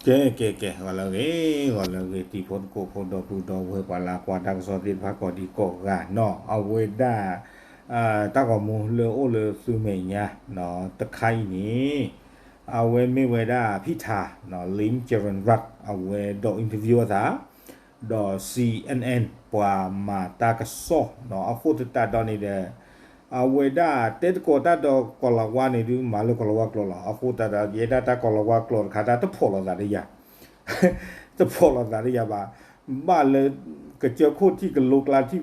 ကဲ ကဲ ကဲ ဂီၤလၢအဂ့ၤ ဂီၤလၢအဂ့ၤ တံၤဖိသကိးဖိ ဒီပုၢ်ဒီဝဲၢ် ပှၤလၢကွၢ်တၢ်ကစီၣ်သ့ၣ်တဖၣ် ကိးဒံကိးဂၤနီၤ အဝဲဒၣ် တၢ်ဂီၤမူလၢအိၣ်လၢသုမဲာ်ညါ တခါအံၤန့ၣ် အဝဲမ့ၢ်ဝဲဒၣ် ဖံထၣ် Lim Jaron Wrap အဝဲဒိး interview အသး ဒီး C N N ပှၤမၤတၢ်ကစီၣ်နီၤ အဃိသတးဒီးန့ၣ်ဒီး အဝဲဒၣ်တဲသကိးတၢ်ဒီးကီၤလၤဝါန့ၣ်ဒုး မၤလၢကီၤလၤဝါကျိာ်လီၤ. အဃိသတးဒီး ယဲဒၣ်တၢ်ကီၤလၤဝါကျိာ်တခါ တၢ်တဖီၣ်လိာ်သးဒီးယၤ တဖီၣ်လိာ်သးဒီးယၤဘၣ်. ဘၣ်လၢ ကစၢၢ်ခိၣ်ထံၣ်ကလိကျါထံၣ်ဘျီ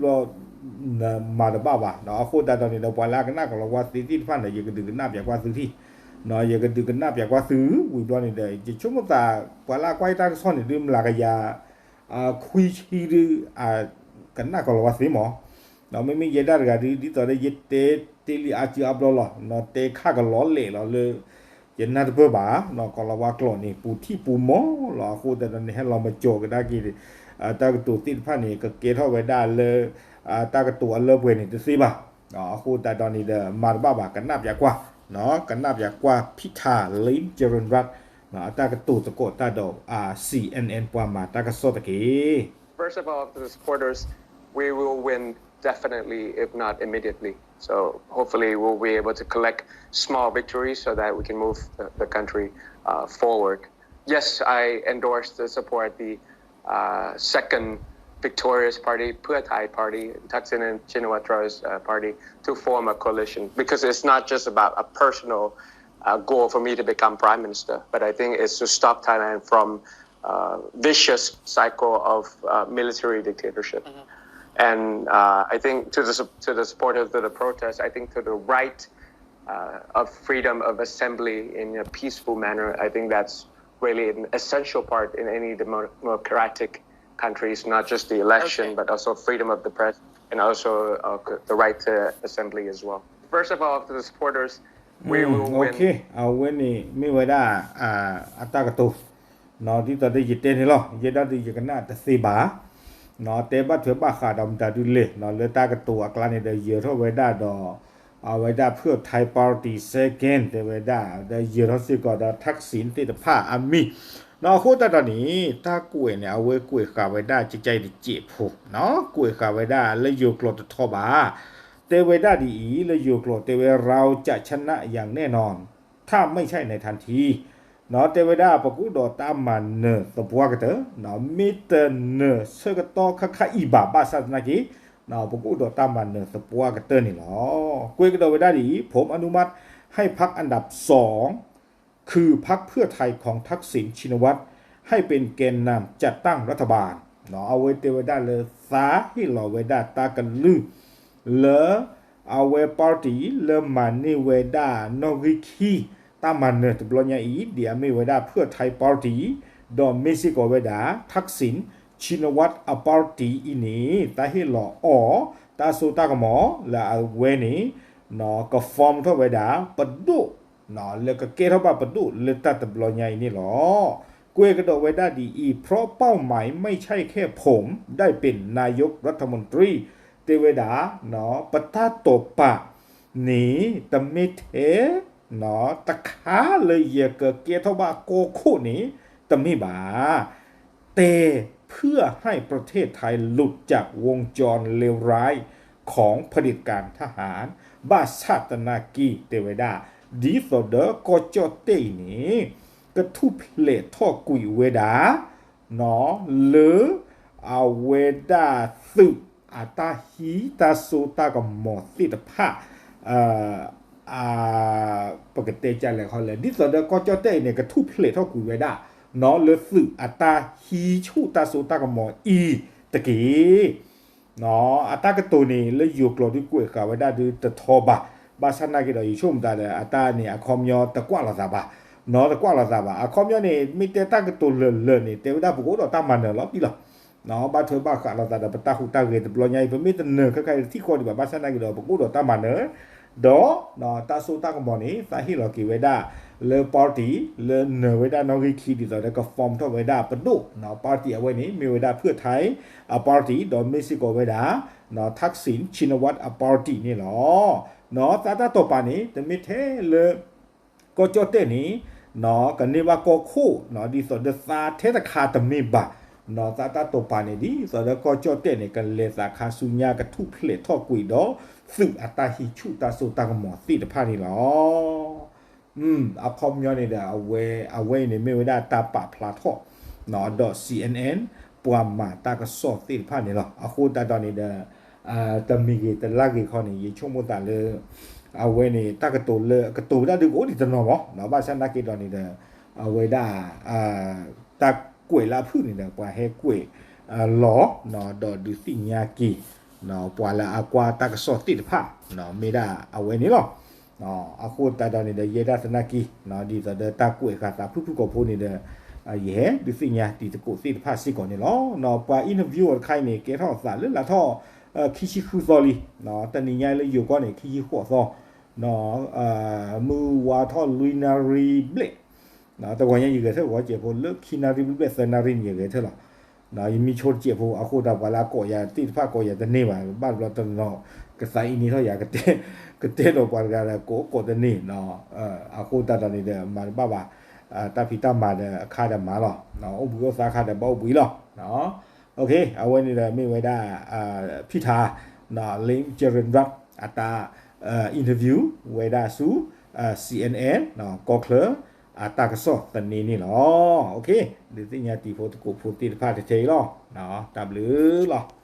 မၤတဘၣ်ဘၣ်. အဃိသတးဒီးန့ၣ်ဒီး ပှၤလၢအကနၣ်ကီၤလၤဝါသ့သ့ၣ်တဖၣ်န့ၣ် ယကဒုးကနၣ်ပၠးကွၢ်သုထံၣ်, ယကဒုးကနၣ်ပၠးကွၢ်သု ဝံၤဘျီန့ၣ်ဒီး ယဆိကမိၣ်သး ပှၤလၢအကွၢ်ယတၢ်ကစီၣ်န့ၣ်ဒုး မလၤကယၤ ခွံဆံဒုး ကနၣ်ကီၤလၤဝါသ့မး. မ့မ့ၢ်ယဲဒၣ်တဂၤဒုး ဒ်သိးဒီးယတဲတ့ၢ်လံအါစုအါဘျီလီၤ, တဲခါကလီၤလဲာ်လီၤလၢ ယနၢ်တပၢၢ်ဘၣ်, ကီၤလၤဝါကျိာ်န့ၣ် ပူၤထံၣ်ပူၤမီၤလီၤ. အဃိသတးဒီးန့ၣ် ဟဲလီၤမၤစၢၤကဒါက့ၤ တၢ်ကတိၤသ့ၣ်တဖၣ်န့ၣ် ကကဲထီၣ်ဝဲဒၣ်လၢ တၢ်ကတိၤအလၢပှဲၤန့ၣ်တသ့ဘၣ်. အဃိသတးဒီးန့ၣ်ဒီး မၤတဘၣ်ဘၣ် ကနၣ်ပၠးကွၢ်, ကနၣ်ပၠးကွၢ် ဖံထၣ် Lim Jaron Wrap အတၢ်ကတိၤသကိးတၢ်ဒီး C N N ပှၤမၤတၢ်ကစီၣ်တက့ၢ်. First of all, to the supporters, we will win definitely, if not immediately. So hopefully we'll be able to collect small victories so that we can move the, the country uh, forward. Yes, I endorse to support the uh, second victorious party, Pheu Thai Party, Thaksin and Shinawatras uh, party, to form a coalition because it's not just about a personal uh, goal for me to become prime minister, but I think it's to stop Thailand from uh, vicious cycle of uh, military dictatorship. And uh, I think to the to the supporters of the protest, I think to the right uh, of freedom of assembly in a peaceful manner, I think that's really an essential part in any democratic countries, not just the election, okay, but also freedom of the press and also uh, the right to assembly as well. First of all, to the supporters, we will win. အဝဲန့ၣ်မ့ၢ်ဝဲဒၣ် အတၢ်ကတိၤ ဒ်သိးဒီးယတဲန့ၣ်လီၤ. ယဲဒၣ်ဒုးယကနၣ်တသ့ဘၣ်, တဲဘၣ်ထွဲဘၣ်ဃးဒီးမတၤဒုလဲၣ်, လၢတၢ်ကတိၤအကျါန့ၣ်ဒီး ယၢၤထီၣ်ဝဲဒၣ်ဒီး အဝဲဒၣ် Pheu Thai Party second တဲဝဲဒၣ် ဒီးယၢၤထီၣ်စ့ၢ်ကီးဒီး Thaksin သ့ၣ်တဖၣ်အမံၤ, အဃိသတးဒီးန့ၣ် တၢ်ကွဲးန့ၣ် အဝဲကွဲးဃာ်ဝဲဒၣ် ကကဲတစဲးဖိ, ကွဲးဃာ်ဝဲဒၣ်လၢယိၤကျိာ်တထီဘၣ်, တဲဝဲဒၣ်ဒ်အံၤ လၢယိၤကျိာ်တဲဝဲ เราจะชนะอย่างแน่นอน ถ้าไม่ใช่ในทันที တဲဝဲဒၣ် ပကအိၣ်ဒီးတၢ်မၤနၢၤသပှၢ်ကတၢၢ်, မ့ၢ်တနၢၤဆၢကတီၢ်ခါခါအံၤဘၣ် ဘၣ်ဆၣ်သနာ်က့ ပကအိၣ်ဒီးတၢ်မၤနၢၤသပှၢ်ကတၢၢ်န့ၣ်လီၤ. ကွဲးကဒီးဝဲဒၣ်ဒ်အံၤ ผมอนุมัติให้พรรคอันดับสอง คือพรรคเพื่อไทยของทักษิณ ชินวัตร ให้เป็นแกนนำจัดตั้งรัฐบาล အဝဲတဲဝဲဒၣ်လၢသးဟ့ၣ်လီၤဝဲဒၣ်တၢ်ကလုၢ် လၢ အဝဲ party လၢမၤန့ၢ်ဝဲဒၣ်နီၣ်ဂံၢ်ခံ တၢ်မၤနၢၤတဘျီညါအံၤ ဒ်အမ့ၢ်ဝဲဒၣ် Pheu Thai Party ဒီးမ့ၢ်စ့ၢ်ကီးဝဲဒၣ် Thaksin Shinawatra အ party အံၤန့ၣ် သးဟ့ၣ်လီၤအီၤ တၢ်စိတၢ်ကမီၤလၢအဝဲန့ၣ် က form ထီၣ်ဝဲဒၣ် ပဒိၣ် လၢကကဲထီၣ်ဘၣ်ပဒိၣ်လၢတၢ်တဘျီညါအံၤန့ၣ်လီၤ. ကွဲးကဒီးဝဲဒၣ်ဒ်အံၤ เพราะเป้าหมายไม่ใช่แค่ผมได้เป็นนายกรัฐมนตรี တဲဝဲဒၣ် ပတၢ်တိာ်ပာ်န့ၣ် တမ့ၢ်ထဲ တခါလၢယကကဲထီၣ်ဘၣ်ကီၢ်ခိၣ်န့ၣ် တမ့ၢ်ဘၣ် แต่เพื่อให้ประเทศไทยหลุดจากวงจรเลวร้ายของเผด็จการทหาร ဘၣ်ဆၣ်သနာ်က့ တဲဝဲဒၣ် ဒ်သိးဒီးကီၢ်ကၠီၣ်တဲၣ်အံၤန့ၣ် ကထူၣ်ဖျဲးထီၣ်ကွံာ်ဝဲဒၣ် လၢ အဝဲဒၣ်သုးအတၢ်ဟံးတၢ်စိတၢ်ကမီၤသ့ၣ်တဖၣ် ပကတဲကလဲၣ်ခီလဲၣ် ဒ်သိးဒီးကီၢ်ကၠီၣ်တဲၣ်အံၤန့ၣ် ကထူၣ်ဖျဲးထီၣ်ကွံာ်ဝဲဒၣ် လၢသုးအတၢ်ဟံးဆူၣ်တၢ်စိတၢ်ကမီၤအံၤတက့ၢ်. အတၢ်ကတိၤန့ၣ် လၢယိၤကျိာ်ဒုးကွဲးဃာ်ဝဲဒၣ်ဒုးတထီဘၣ်. ဘၣ်ဆၣ်သနာ်က့ဒီး ယဆိကမိၣ်သးဒီး အတၢ်န့ၣ် အခီပညီတကွၢ်လိာ်သးဘၣ်, တကွၢ်လိာ်သးဘၣ်. အခီပညီန့ၣ် မ့ၢ်တဲတၢ်ကတိၤလၢာ်လၢာ်န့ၣ် တဲဝဲဒၣ်ပကအိၣ်ဒီးတၢ်မၤနၢၤလီၤတံၢ်လီၤ. ဘၣ်ထွဲဘၣ်ဃးလိာ်သးဒီးပတၢ်ဟူးတၢ်ဂဲၤတဘျီညါအံၤ ပမ့ၢ်တနၢၤခဲခါအံၤတထံၣ်ဃီဒံးဘၣ်. ဘၣ်ဆၣ်သနာ်က့ဒီး ပကအိၣ်ဒီးတၢ်မၤနၢၤ ဒီး တၢ်စိတၢ်ကမီၤန့ၣ် သးဟ့ၣ်လီၤက့ၤဝဲဒၣ် လၢ party လၢနၢၤဝဲဒၣ်နီၣ်ဂံၢ်ခံ ဒ်သိးဒီးက form ထီၣ်ဝဲဒၣ်ပဒိၣ် party အဝဲန့ၣ် မ့ၢ်ဝဲဒၣ် ဖုၣ်ထၢၣ် အ party ဒီးမ့ၢ်စ့ၢ်ကီးဝဲဒၣ် ထၢၣ်စ့ၣ် ရှံနဝး အ party န့ၣ်လီၤ. သးတၢ်တိာ်ပာ်န့ၣ် တမ့ၢ်ထဲလၢ ကီၢ်ကၠီၣ်တဲၣ်န့ၣ် ကန့ၢ်ဘၣ်ကီၢ်ခိၣ် ဒ်သိးဒီးသးထဲတခါတမ့ၢ်ဘၣ်, သးတၢ်တိာ်ပာ်န့ၣ် ဒ်သိးဒီးကီၢ်ကၠီၣ်တဲၣ်န့ၣ် ကလဲၤသးခါဆူညါ ကထူၣ်ဖျဲးထီၣ်ကွံာ်ဒီး သုးအတၢ်ဟံးဆူၣ်တၢ်စိတၢ်ကမီၤသ့ၣ်တဖၣ်န့ၣ်လီၤ. အခီပညီန့ၣ်ဒီး အဝဲအံၤန့ၣ်မ့ၢ်ဝဲဒၣ်တၢ်ပာ်ဖျါထီၣ် ဒီး C N N ပှၤမၤတၢ်ကစီၣ်သ့ၣ်တဖၣ်န့ၣ်လီၤ. အဃိသတးဒီးန့ၣ်ဒီး တမံၤဂ့ၤတလါဂ့ၤခီန့ၣ် ယဆိကမိၣ်သးလၢ အဝဲန့ၣ် တၢ်ကတိၤလၢကတိၤဝဲဒၣ်ဒုးကအိၣ်ဒံးတနီၤမး, ဘၣ်ဆၣ်နာ်က့ဒီးန့ၣ်ဒီး အဝဲဒၣ် တၢ်ကွဲးလၢအဖုၣ်န့ၣ်ဒီး ပှၤဟဲကွဲးလီၤ ဒီးဒုးသ့ၣ်ညါက့ၤ ပှၤလၢအကွၢ်တၢ်ကစီၣ်သ့ၣ်တဖၣ် မ့ၢ်ဒၣ်အဝဲန့ၣ်လီၤ. အဃိသတးဒီးန့ၣ်ဒီး ယဲဒၣ်သနာ်က့ ဒ်သိးဒီးတၢ်ကွဲးဃာ်သးဖုၣ်ဖုၣ်ကိာ်ဖိန့ၣ်ဒီး ယဟဲဒုးသ့ၣ်ညါတံၤသကိးသ့ၣ်တဖၣ်စ့ၢ်ကီးန့ၣ်လီၤ. ပှၤ interview အီၤတခါအံၤန့ၣ် ကဲထီၣ်အသးလၢလါထီၣ် ခံဆံဃုသီလံ, တနံၤညါလၢယိၤကီၢ်န့ၣ် ခံဆံဃိးသီ မုၢ်ဝါထီၣ်လွံၢ်နၣ်ရံၣ်ဘျဲၣ်, တဂီၤညါယဂဲၤထၢၣ်ဂီၤစဲးဖိ လၢခံနၣ်ရံၣ်ဘျဲၣ်ဘျဲၣ်သၢနၣ်ရံၣ်န့ၣ် ယဂဲၤထၢၣ်လီၤ. ယမံဆိတစဲးဖိ အဃိသတးပှၤလၢအကိးယၤသ့ၣ်တဖၣ်ကိးယၤတန့ၢ်ဘၣ်, ဘၣ်တဘျီတနီၤ ကသးအံၤန့ၢ်ထီၣ်ယၤ ကတဲဒီးပှၤတဂၤဒီး ကိးကိးတန့ၢ်, အဃိသတးဒီးန့ၣ်ဒီး မၤတဘၣ်ဘၣ်, တၢ်ဖံးတၢ်မၤဒီးအခါဒီးမၤလီၤ, အိၣ်ဘှံးအိၣ်သါအခါဒီးဘၣ်အိၣ်ဘှံးလီၤ. Okay, အဝဲန့ၣ်ဒီးမ့ၢ်ဝဲဒၣ် ဖံထါ လ့ကရၢၣ်ဒြး အတၢ် interview ဝဲဒၣ်ဆူ C N N ကီၢ်ချၢ အတၢ်ကစီၣ်သန့န့ၣ်လီၤ. Okay, ဒုးသ့ၣ်ညါတံၤဖိသကိးဖိသ့ၣ်တဖၣ်ထဲအံၤလီၤ. တၢ်ဘျုးလီၤ.